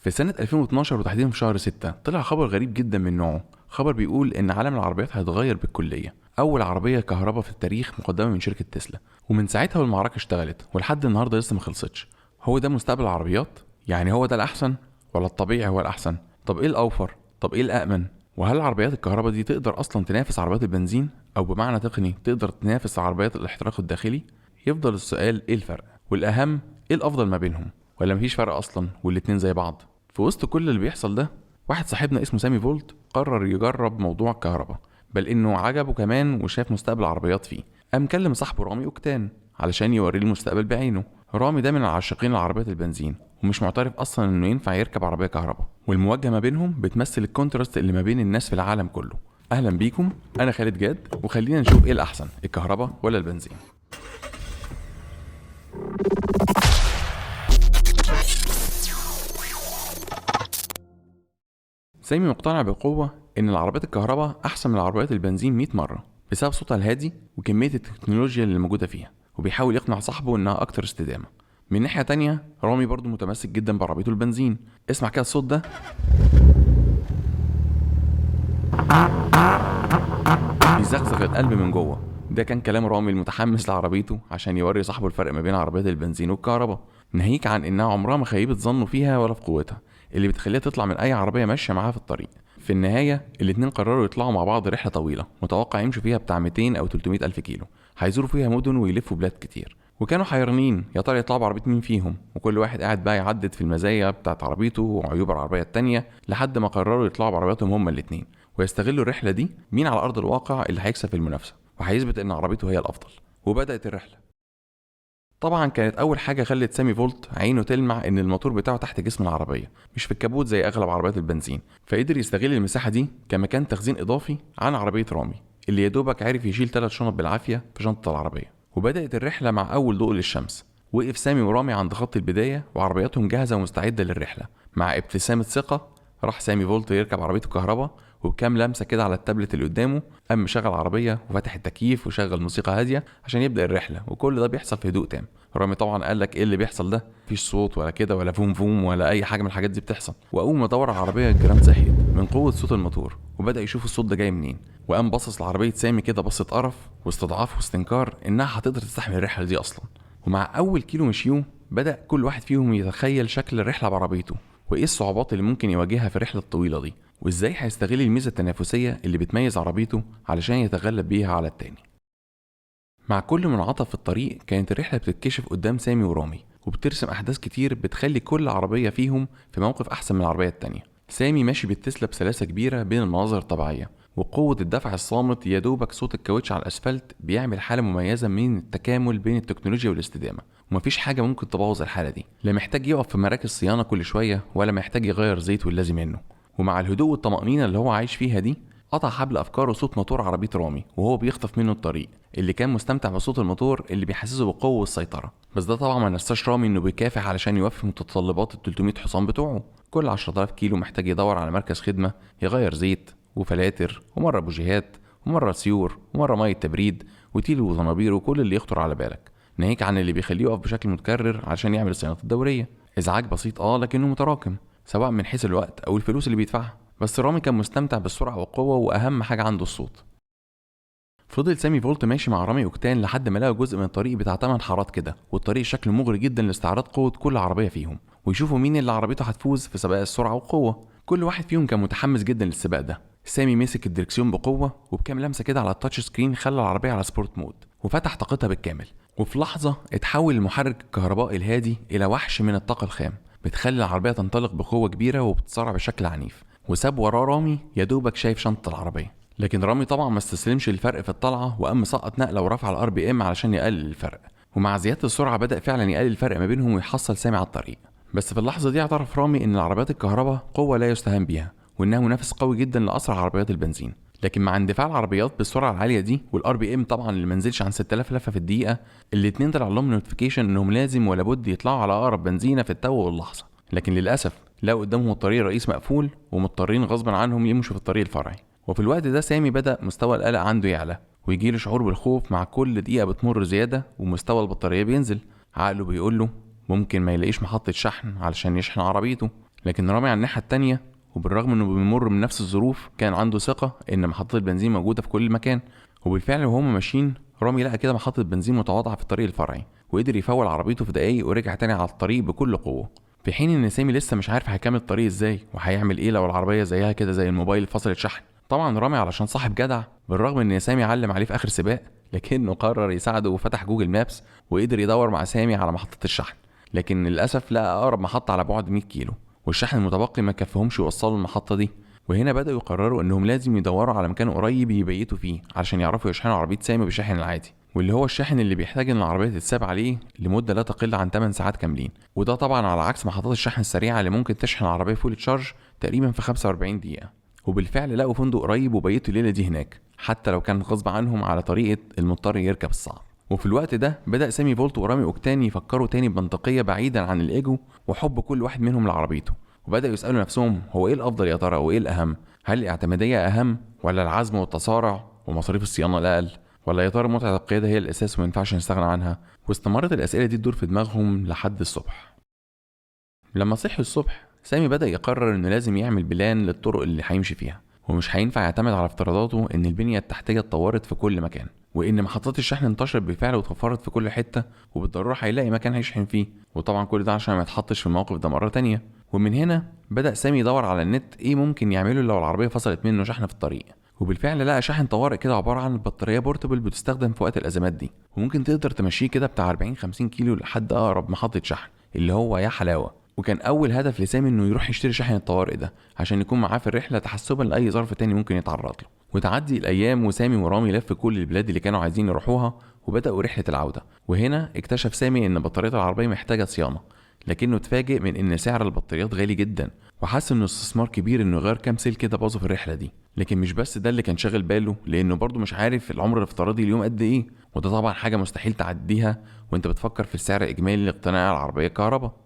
في سنة 2012 وتحديدا في شهر 6 طلع خبر غريب جدا من نوعه، خبر بيقول إن عالم العربيات هيتغير بالكلية. أول عربية كهرباء في التاريخ مقدمة من شركة تسلا، ومن ساعتها والمعركة اشتغلت ولحد النهاردة لسه ما خلصتش. هو ده مستقبل العربيات؟ يعني هو ده الأحسن ولا الطبيعي هو الأحسن؟ طب إيه الأوفر؟ طب إيه الأأمن؟ وهل عربيات الكهرباء دي تقدر أصلا تنافس عربيات البنزين؟ أو بمعنى تقني تقدر تنافس عربيات الاحتراق الداخلي؟ يفضل السؤال إيه الفرق؟ والأهم إيه الأفضل ما بينهم؟ ولا مفيش فرق أصلا والاتنين زي بعض؟ في وسط كل اللي بيحصل ده واحد صاحبنا اسمه سامي فولت قرر يجرب موضوع الكهرباء، بل إنه عجبه كمان وشاف مستقبل العربيات فيه. قام كلم صاحبه رامي أوكتان علشان يوريه المستقبل بعينه. رامي ده من عاشقين العربيات البنزين ومش معترف أصلا إنه ينفع يركب عربية كهرباء، والمواجهة ما بينهم بتمثل ال contrast اللي ما بين الناس في العالم كله. أهلا بيكم، أنا خالد جاد، وخلينا نشوف إيه الأحسن، الكهرباء ولا البنزين. سامي مقتنع بقوة إن العربيات الكهرباء أحسن من العربيات البنزين 100 مرة بسبب صوتها الهادي وكمية التكنولوجيا اللي موجودة فيها، وبيحاول يقنع صاحبه إنها أكتر استدامة. من ناحية تانية رامي برضو متمسك جدا بعربيته البنزين. اسمع كده الصوت ده، بيزغزغ القلب من جوه. ده كان كلام رامي المتحمس لعربيته عشان يوري صاحبه الفرق ما بين عربيات البنزين والكهرباء، ناهيك عن إنها عمرها ما خيبت ظنه فيها ولا في قوتها اللي بتخليها تطلع من أي عربية ماشية معاها في الطريق. في النهاية الاتنين قرروا يطلعوا مع بعض رحلة طويلة متوقع يمشوا فيها بتاع 200 أو 300 ألف كيلو، هيزوروا فيها مدن ويلفوا بلاد كتير. وكانوا حيرانين يا ترى يطلعوا بعربية مين فيهم، وكل واحد قاعد بقى يعدد في المزايا بتاعت عربيته وعيوب العربية التانية، لحد ما قرروا يطلعوا بعربياتهم هما الاتنين ويستغلوا الرحلة دي مين على أرض الواقع اللي هيكسب في المنافسة وهيثبت إن عربيته هي الأفضل. وبدأت الرحلة. طبعا كانت أول حاجة خلت سامي فولت عينه تلمع إن الموتور بتاعه تحت جسم العربية مش في الكبوت زي أغلب عربيات البنزين، فقدر يستغل المساحة دي كمكان تخزين إضافي عن عربية رامي اللي يدوبك عرف يشيل 3 شنط بالعافية في شنطة العربية. وبدأت الرحلة مع أول ضوء للشمس. وقف سامي ورامي عند خط البداية وعربياتهم جاهزة ومستعدة للرحلة. مع ابتسامة ثقة راح سامي فولت يركب عربيته الكهرباء، وبكام لمسة كده على التابلت اللي قدامه قام مشغل عربية وفتح التكييف وشغل موسيقى هادية عشان يبدأ الرحلة، وكل ده بيحصل في هدوء تام. رامي طبعا قال لك ايه اللي بيحصل ده؟ مفيش صوت ولا كده ولا فوم فوم ولا اي حاجة من الحاجات دي بتحصل. واول ما دور على العربية الجيران صحيت من قوة صوت الموتور وبدأ يشوف الصوت ده جاي منين، وقام باصص لعربية سامي كده بصة قرف واستضعاف واستنكار انها هتقدر تستحمل الرحلة دي اصلا. ومع اول كيلو مشيوه بدأ كل واحد فيهم يتخيل شكل الرحلة بعربيته وايه الصعوبات اللي ممكن يواجهها في الرحلة الطويلة دي، وازاي هيستغل الميزة التنافسية اللي بتميز عربيته علشان يتغلب بيها على التاني. مع كل منعطف في الطريق كانت الرحلة بتتكشف قدام سامي ورامي، وبترسم أحداث كتير بتخلي كل عربية فيهم في موقف أحسن من العربية التانية. سامي ماشي بالتسلا بسلاسة كبيرة بين المناظر الطبيعية وقوة الدفع الصامت، يا دوبك صوت الكاوتش على الأسفلت بيعمل حالة مميزة من التكامل بين التكنولوجيا والاستدامة، ومفيش حاجة ممكن تبوظ الحالة دي. لا محتاج يقف في مراكز صيانة كل شوية ولا محتاج يغير زيت واللازم منه. ومع الهدوء والطمأنينة اللي هو عايش فيها دي قطع حبل أفكاره صوت موتور عربية رامي وهو بيخطف منه الطريق، اللي كان مستمتع بصوت الموتور اللي بيحسسه بالقوة والسيطرة. بس ده طبعا ما نساش رامي إنه بيكافح علشان يوفي متطلبات ال 300 حصان بتوعه. كل 10,000 كيلو محتاج يدور على مركز خدمة يغير زيت وفلاتر ومرة بوجيهات ومرة سيور ومرة مية تبريد وتيل وزنابير وكل اللي يخطر على بالك، ناهيك عن اللي بيخليه يقف بشكل متكرر عشان يعمل الصيانات الدورية. إزعاج بسيط لكنه متراكم سواء من حيث الوقت أو الفلوس اللي بيدفعها. بس رامي كان مستمتع بالسرعة والقوة وأهم حاجة عنده الصوت. فضل سامي فولت ماشي مع رامي أوكتان لحد ما لقى جزء من الطريق بتاع 8 حارات كده، والطريق شكله مغري جدا لاستعراض قوة كل عربية فيهم ويشوفوا مين اللي عربيته هتفوز في سباق السرعة والقوة. كل واحد فيهم كان متحمس جدا للسباق ده. سامي مسك الدركسيون بقوة وبكام لمسة كده على ال touch screen خلى العربية على sport mode وفتح طاقتها بالكامل. وفي لحظة اتحول المحرك الكهربائي الهادي إلى وحش من الطاقة الخام بتخلي العربية تنطلق بقوة كبيرة وبتسارع بشكل عنيف، وساب وراه رامي يدوبك شايف شنطة العربية. لكن رامي طبعا ما استسلمش للفرق في الطلعة وقام سقط نقلة ورفع ال RPM علشان يقلل الفرق، ومع زيادة السرعة بدأ فعلا يقلل الفرق ما بينهم ويحصل سامي على الطريق. بس في اللحظة دي اعترف رامي إن العربيات الكهرباء قوة لا يستهان بيها وإنها منافس قوي جدا لأسرع عربيات البنزين. لكن مع اندفاع العربيات بالسرعة العالية دي وال RPM طبعا اللي منزلش عن 6000 لفه في الدقيقة، الاتنين طلع لهم notification انهم لازم ولا بد يطلعوا على اقرب بنزينة في التو واللحظة. لكن للاسف لقوا قدامهم الطريق الرئيس مقفول ومضطرين غصبا عنهم يمشوا في الطريق الفرعي. وفي الوقت ده سامي بدا مستوى القلق عنده يعلى ويجيله شعور بالخوف مع كل دقيقة بتمر زيادة ومستوى البطارية بينزل. عقله بيقول له ممكن ما يلاقيش محطة شحن علشان يشحن عربيته، لكن رامي على الناحية التانية، وبالرغم انه بيمر من نفس الظروف، كان عنده ثقة ان محطة البنزين موجودة في كل مكان. وبالفعل وهم ماشيين رامي لقى كده محطة بنزين متواضعة في الطريق الفرعي، وقدر يفول عربيته في دقايق ورجع تاني على الطريق بكل قوة. في حين ان سامي لسه مش عارف هيكمل الطريق ازاي وهيعمل ايه لو العربية زيها كده زي الموبايل فصلت شحن. طبعا رامي علشان صاحب جدع، بالرغم ان سامي علم عليه في اخر سباق، لكنه قرر يساعده وفتح Google Maps وقدر يدور مع سامي على محطة الشحن. لكن للاسف لقى اقرب محطة على بعد 100 كيلو، والشحن المتبقي ما كفهمش يوصلوا المحطة دي. وهنا بدأوا يقرروا انهم لازم يدوروا على مكان قريب يبيتوا فيه علشان يعرفوا يشحنوا عربية سامي بالشاحن العادي، واللي هو الشاحن اللي بيحتاج ان العربية تتساب عليه لمدة لا تقل عن 8 ساعات كاملين. وده طبعا على عكس محطات الشحن السريعة اللي ممكن تشحن العربية full charge تقريبا في 45 دقيقة. وبالفعل لقوا فندق قريب وبيتوا الليلة دي هناك، حتى لو كان غصب عنهم على طريقة المضطر يركب الصعب. وفي الوقت ده بدأ سامي فولت ورامي اوكتان يفكروا تاني بمنطقية بعيدا عن الإيجو وحب كل واحد منهم لعربيته، وبدأوا يسألوا نفسهم هو إيه الأفضل يا ترى وإيه الأهم؟ هل الاعتمادية أهم ولا العزم والتسارع ومصاريف الصيانة الأقل؟ ولا يا ترى متعة القيادة هي الأساس وما ينفعش نستغنى عنها؟ واستمرت الأسئلة دي تدور في دماغهم لحد الصبح. لما صحوا الصبح سامي بدأ يقرر إنه لازم يعمل plan للطرق اللي هيمشي فيها، ومش هينفع يعتمد على افتراضاته إن البنية التحتية اتطورت في كل مكان، وإن محطات الشحن انتشرت بالفعل واتوفرت في كل حتة، وبالضرورة هيلاقي مكان هيشحن فيه. وطبعا كل ده عشان ما يتحطش في الموقف ده مرة تانية. ومن هنا بدأ سامي يدور على النت إيه ممكن يعمله لو العربية فصلت منه شحن في الطريق. وبالفعل لقى شاحن طوارئ كده عبارة عن بطارية portable بتستخدم في وقت الأزمات دي، وممكن تقدر تمشيه كده بتاع 40-50 كيلو لحد أقرب محطة شحن، اللي هو يا حلاوة. وكان أول هدف لسامي إنه يروح يشتري شاحن الطوارئ ده عشان يكون معاه في الرحلة تحسبا لأي ظرف تاني ممكن يتعرض له. وتعدي الأيام وسامي ورامي لف كل البلاد اللي كانوا عايزين يروحوها وبدأوا رحلة العودة. وهنا اكتشف سامي إن بطارية العربية محتاجة صيانة، لكنه اتفاجئ من إن سعر البطاريات غالي جدا، وحس إنه استثمار كبير إنه يغير كام سلك كده باظوا في الرحلة دي. لكن مش بس ده اللي كان شاغل باله، لأنه برضه مش عارف العمر الافتراضي اليوم قد إيه، وده طبعا حاجة مستحيل تعديها وإنت بتفكر في السعر الإجمالي لاقتناء العربية الكهرباء.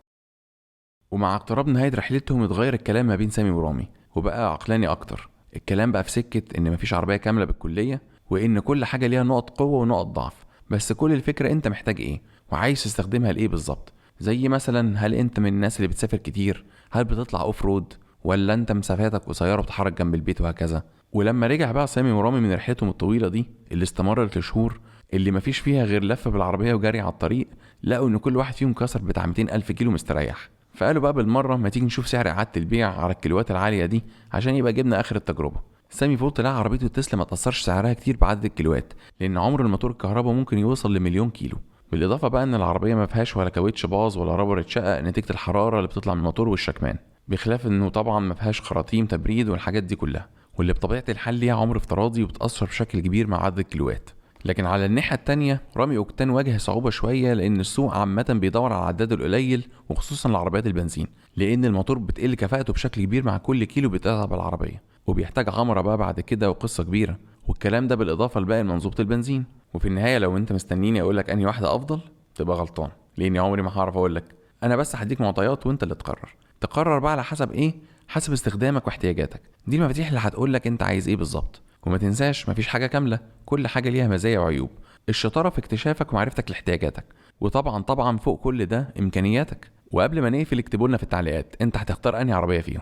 ومع اقتراب نهاية رحلتهم اتغير الكلام ما بين سامي ورامي، وبقى عقلاني أكتر. الكلام بقى في سكة إن مفيش عربية كاملة بالكلية، وإن كل حاجة ليها نقط قوة ونقط ضعف، بس كل الفكرة أنت محتاج إيه وعايز تستخدمها لإيه بالظبط. زي مثلا هل أنت من الناس اللي بتسافر كتير؟ هل بتطلع off road؟ ولا أنت مسافاتك قصيرة وبتحرك جنب البيت وهكذا. ولما رجع بقى سامي ورامي من رحلتهم الطويلة دي اللي استمرت لشهور، اللي مفيش فيها غير لفة بالعربية وجري على الطريق، لقوا إن كل واحد فيهم كسر بتاع 200,000 كيلو مستريح. فقالوا بقى بالمرة ما تيجي نشوف سعر إعادة البيع على الكيلوات العالية دي عشان يبقى جبنا آخر التجربة. سامي فولت لقى عربيته تسلا ما تأثرش سعرها كتير بعدد الكيلوات، لأن عمر الموتور الكهرباء ممكن يوصل ل1,000,000 كيلو. بالإضافة بقى إن العربية ما فيهاش ولا كاوتش باظ ولا rubber اتشقق نتيجة الحرارة اللي بتطلع من الموتور والشكمان، بخلاف إنه طبعا ما فيهاش خراطيم تبريد والحاجات دي كلها، واللي بطبيعة الحال ليها عمر افتراضي وبتأثر بشكل كبير مع عدد الكيلوات. لكن على الناحية التانية رامي اوكتان واجه صعوبة شوية، لأن السوق عامة بيدور على العداد القليل وخصوصا العربيات البنزين، لأن الموتور بتقل كفاءته بشكل كبير مع كل كيلو بيتقطع بالعربية، وبيحتاج عمرة بقى بعد كده وقصة كبيرة، والكلام ده بالإضافة لباقي منظومة البنزين. وفي النهاية لو انت مستنيني أقولك أنهي واحدة أفضل تبقى غلطان، لأني عمري ما هعرف أقولك. أنا بس هديك معطيات وانت اللي تقرر. تقرر بقى على حسب إيه؟ حسب استخدامك واحتياجاتك. دي المفاتيح اللي هتقولك انت عايز إيه بالظبط. وما تنساش مفيش حاجة كاملة، كل حاجة ليها مزايا وعيوب. الشطارة في اكتشافك ومعرفتك لاحتياجاتك، وطبعا طبعا فوق كل ده إمكانياتك. وقبل ما نقفل اكتبوا لنا في التعليقات انت هتختار أنهي عربية فيهم.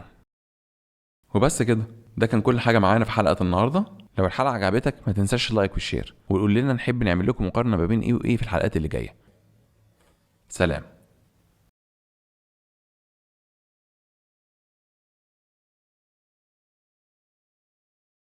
وبس كده، ده كان كل حاجة معانا في حلقة النهاردة. لو الحلقة عجبتك ما تنساش ال like وال share، وقول لنا نحب نعمل لكم مقارنة ما بين ايه وايه في الحلقات اللي جاية. سلام.